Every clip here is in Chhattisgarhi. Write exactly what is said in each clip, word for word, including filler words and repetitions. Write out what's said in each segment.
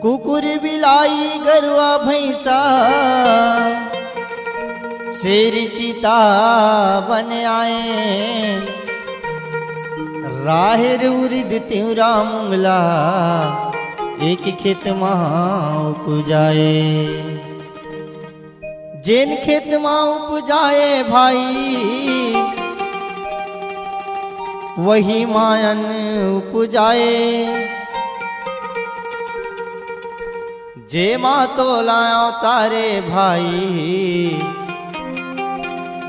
कुकुर बिलाई गरुआ भैंसा, शेर चिता बन आए, राहेर उरिद तिवरा मुंगला, एक खेत मा उपजाए। जेन खेत मा उपजाए भाई, वही मा अन्न उपजाए। जे मा तोला अवतारे भाई,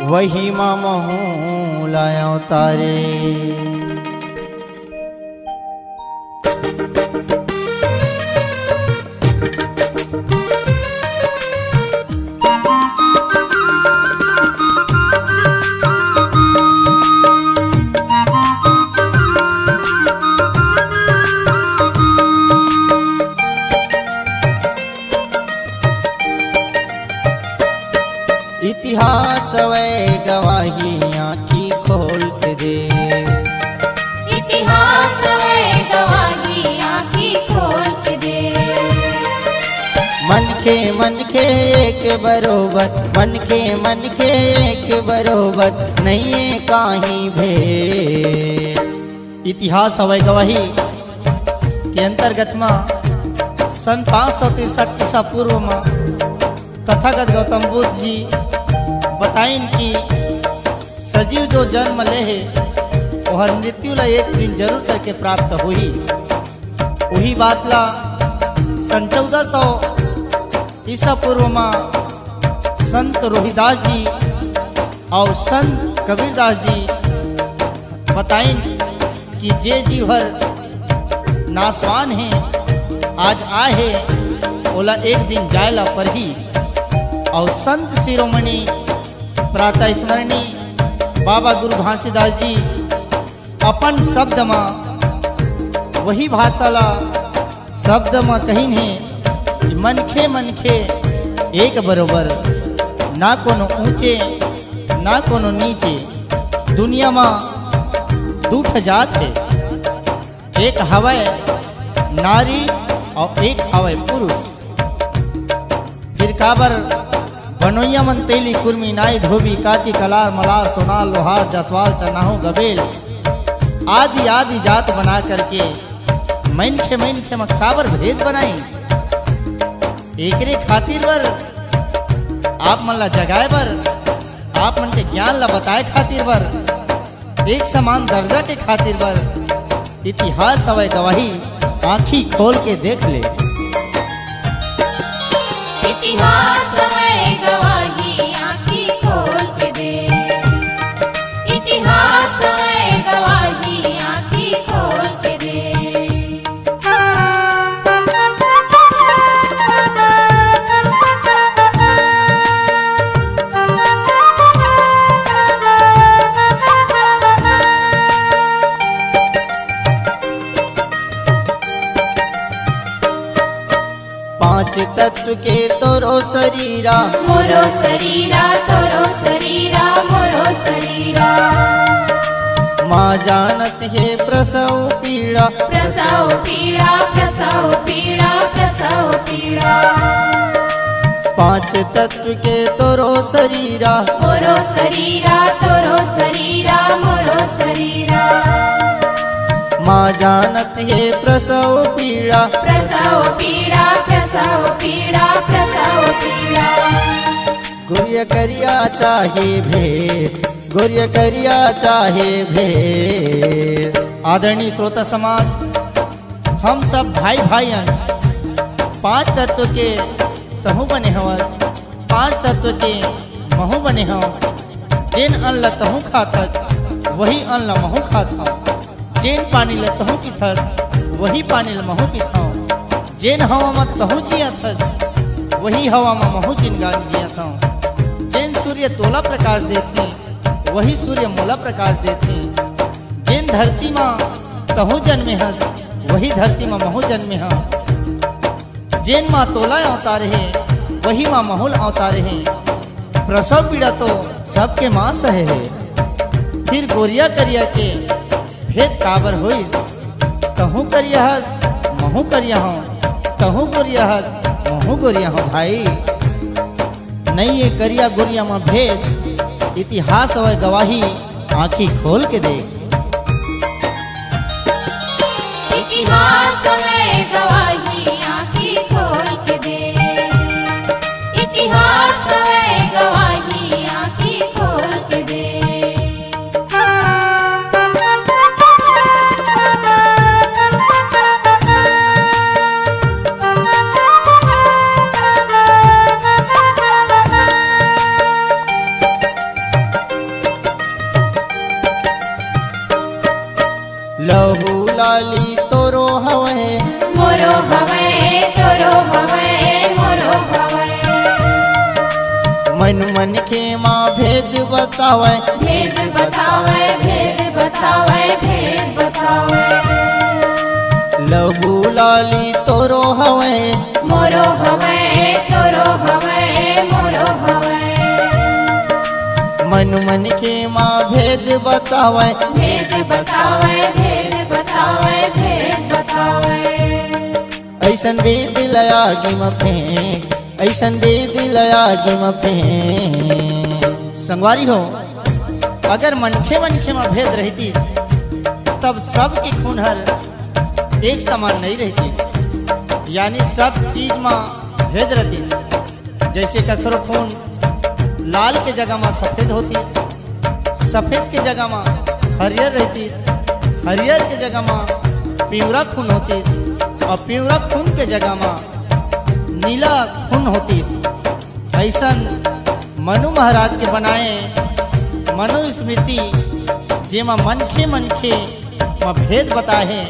वही मा महूला अवतारे। इतिहास हवय गवाही, आँखी खोल के दे। इतिहास हवय गवाही, आँखी खोल के दे। मनखे, मनखे एक बरोबर, मनखे, मनखे एक बरोबर, नइये काहीं भेद। इतिहास हवय गवाही के अंतर्गत म सन पाँच सौ तिरसठ ईसा पूर्व म तथागत गौतम बुद्ध जी बताइन कि सजीव जो जन्म ले हे, ओहर मृत्यु ला एक दिन जरूर करके प्राप्त होही। उही बात ला सन चौदह सौ ईसा पूर्व म संत रोहिदास जी अउ संत कबीरदास जी बताइन कि जे जीव हर नासवान हे, आज आए हे, ओला एक दिन जाए ला परही। अउ संत शिरोमणि प्रातः स्मरणी बाबा गुरु घासीदास जी अपन शब्द म वही भाषा ला शब्द म कहिन हे कि मनखे, मनखे एक बरोबर, ना कोनो ऊंचे, ना कोनो नीचे। दुनिया म दू ठो जात हे, एक हवय नारी अउ एक हवय पुरुष। फिर काबर बनोइया मन तेली, कुर्मी, नाई, धोबी, काची, कलार, मलार, सोनार, लोहार, जसवाल, चन्नाहू, गबेल आदि आदि जात बना करके मनखे मनखे म काबर भेद बनाई? एकरे खातिर बर, आप मन ला जगाए बर, आप मन के ज्ञान ला बताए खातिर बर, एक समान दर्जा के खातिर बर इतिहास हवय गवाही, आँखी खोल के देख ले। इतिहास हवय गवाही, आँखी खोल के दे। इतिहास हवय गवाही, आँखी खोल के दे। पांच तत्व के तोरो शरीरा, मोरो शरीरा, तोरो शरीरा, मोरो शरीरा। माँ जानत हे प्रसव पीड़ा, प्रसव पीड़ा, प्रसव पीड़ा, प्रसव पीड़ा। पांच तत्व के तोरो शरीरा, मोरो शरीरा, तोरो शरीरा, मोरो शरीरा। माँ जानत हे प्रसव पीड़ा, प्रसव पीड़ा, प्रसव पीड़ा, प्रसव पीड़ा। गोरिया करिया चाहे भेष, गोरिया करिया चाहे भेष। आदरणीय श्रोता समाज, हम सब भाई भाई अन, पांच तत्व के तहूं बने हवस, पांच तत्व के महूं बने हव। जेन अन्न ल तहूं खाथस, वही अन्न ल महूं खात हव। जेन पानी ल तहूं पीथस, वही पानी ल महूं पीथव। जेन हवा म तहूं जियत हस, वही हवा म महूं जिनगानी जियत हव। जेन सूर्य तोला प्रकाश देथे, वही सूर्य मोला प्रकाश देथे। जेन धरती म तहूं जन्मे हस, वही धरती म महूं जन्मे हंव। जेन म तोला अवतारे हे, वही म महूं ल अवतारे हे। प्रसव पीड़ा तो सबके माँ सहे हे। फिर गोरिया करिया के भेद काबर होइस? तहूं करिया हस, महूँ करिया हँव, तहूँ गोरिया हस, महूँ गोरिया हँव भाई। नइ ए करिया गोरिया म भेद, इतिहास हवय गवाही, आँखी खोल के देख। इतिहास हवय गवाही, आँखी खोल के देख। इतिहास हवय गवाही, आँखी खोल के देख। लहू लाली तोरो हवय, मोरो हवय, तोरो हवय, मोरो हवय। मनु मनखे मा भेद बतावय, भेद बतावय, भेद बतावय, भेद बतावय। लहू लाली तोरो हवय, मोरो हवय, तोरो हवय, मोरो हवय। मनु मनखे मा भेद बतावय, भेद बतावय, भेद बतावय, भेद बतावय। अइसन भेद ल आगी म फेंक, अइसन भेद ल आगी म फेंक। संगवारी हो, अगर मनखे मनखे म भेद रहितिस, तब सबके खून हर एक समान नइ रहितिस, यानी सब चीज म भेद रहितिस। जइसे कखरो खून लाल के जगह म सफेद होतिस, सफेद के जगह म हरियर रहितिस, हरियर के जगह म पिंवरा खून होतिस, अउ पिंवरा खून के जगह म नीला खून होतिस। अइसन मनु महाराज के बनाए मनुस्मृति, जेमा मनखे मनखे म भेद बताए हे,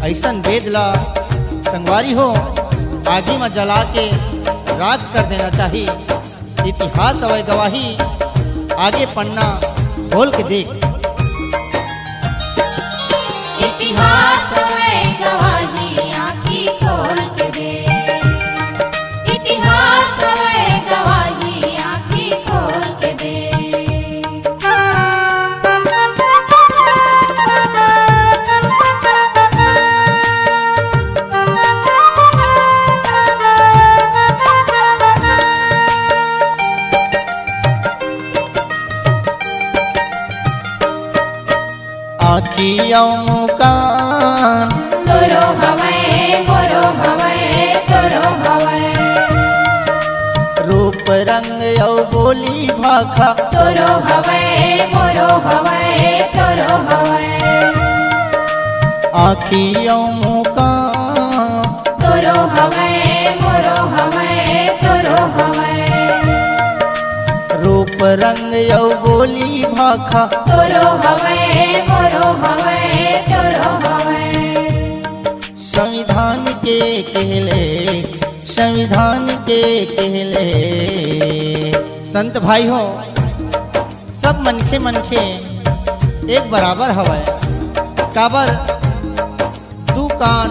अइसन वेद ला संगवारी हो, आगी म जला के राख कर देना चाही। इतिहास हवय गवाही, आगे पन्ना खोल के देख। इतिहास हवय गवाही, आँखी खोल के देख। इतिहास हवय गवाही, आँखी खोल के देख। आँखी अउ मुकान तोरो हवय, मोरो हवय, तोरो हवय। रूप रंग अउ बोली भाखा तोरो हवय, मोरो हवय, तोरो हवय। आँखी अउ मुकान तोरो हवय, मोरो हवय, तोरो हवय। रूप रंग अउ बोली भाखा तोरो हवय, मोरो हवय, तोरो हवय। संविधान के कहले, संविधान के कहले। संत भाई हो, सब मनखे मनखे एक बराबर हवय। काबर? दू कान,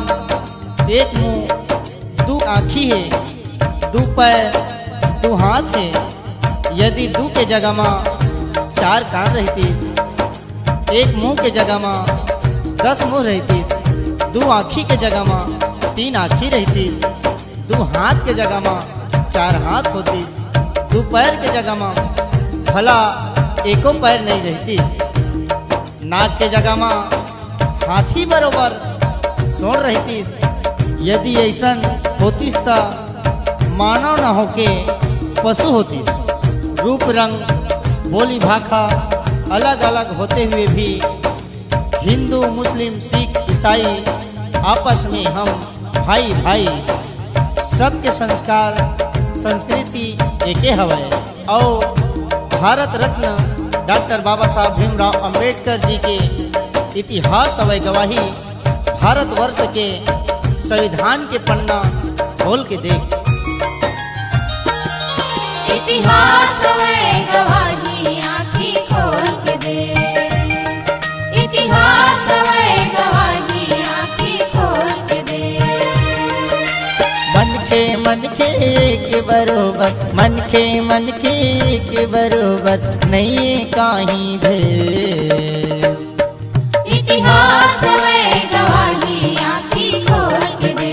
एक मुंह, दू आँखी हे, दू पैर, दू हाथ हे। यदि दू के जगह म चार कान रहितिस, एक मुंह के जगह म दस मुंह रहितिस, दू आँखी के जगह म तीन आँखी रहितिस, दू हाथ के जगह म चार हाथ होतिस, दू पैर के जगह म भला एको पैर नइ रहितिस, नाक के जगह म हाथी बरोबर सोंड़ रहितिस। यदि अइसन होतिस, त मानव न होके पशु होतिस। रूप रंग, बोली भाखा अलग-अलग होते हुए भी हिंदू, मुस्लिम, सिख, ईसाई आपस में हम भाई भाई, सबके संस्कार संस्कृति एके हवय। अउ भारत रत्न डॉक्टर बाबा साहब भीमराव अंबेडकर जी के इतिहास हवय गवाही, भारतवर्ष के संविधान के पन्ना खोल के देख। इतिहास हवय गवाही, आँखी खोल के देख। इतिहास हवय गवाही, आँखी खोल के देख। मनखे मनखे एक बरोबर, मनखे मनखे एक बरोबर, नइये काहीं भेद। इतिहास हवय गवाही, आँखी खोल के देख।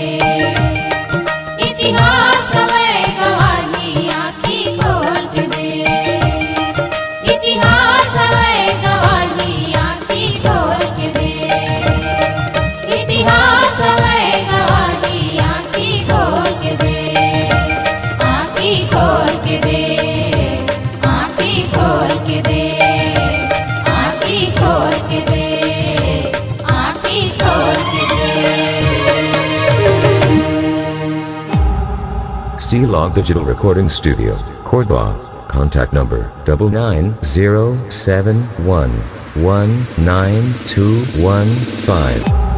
Log Digital Recording Studio, Cordoba. Contact number double nine zero seven one one nine two one five.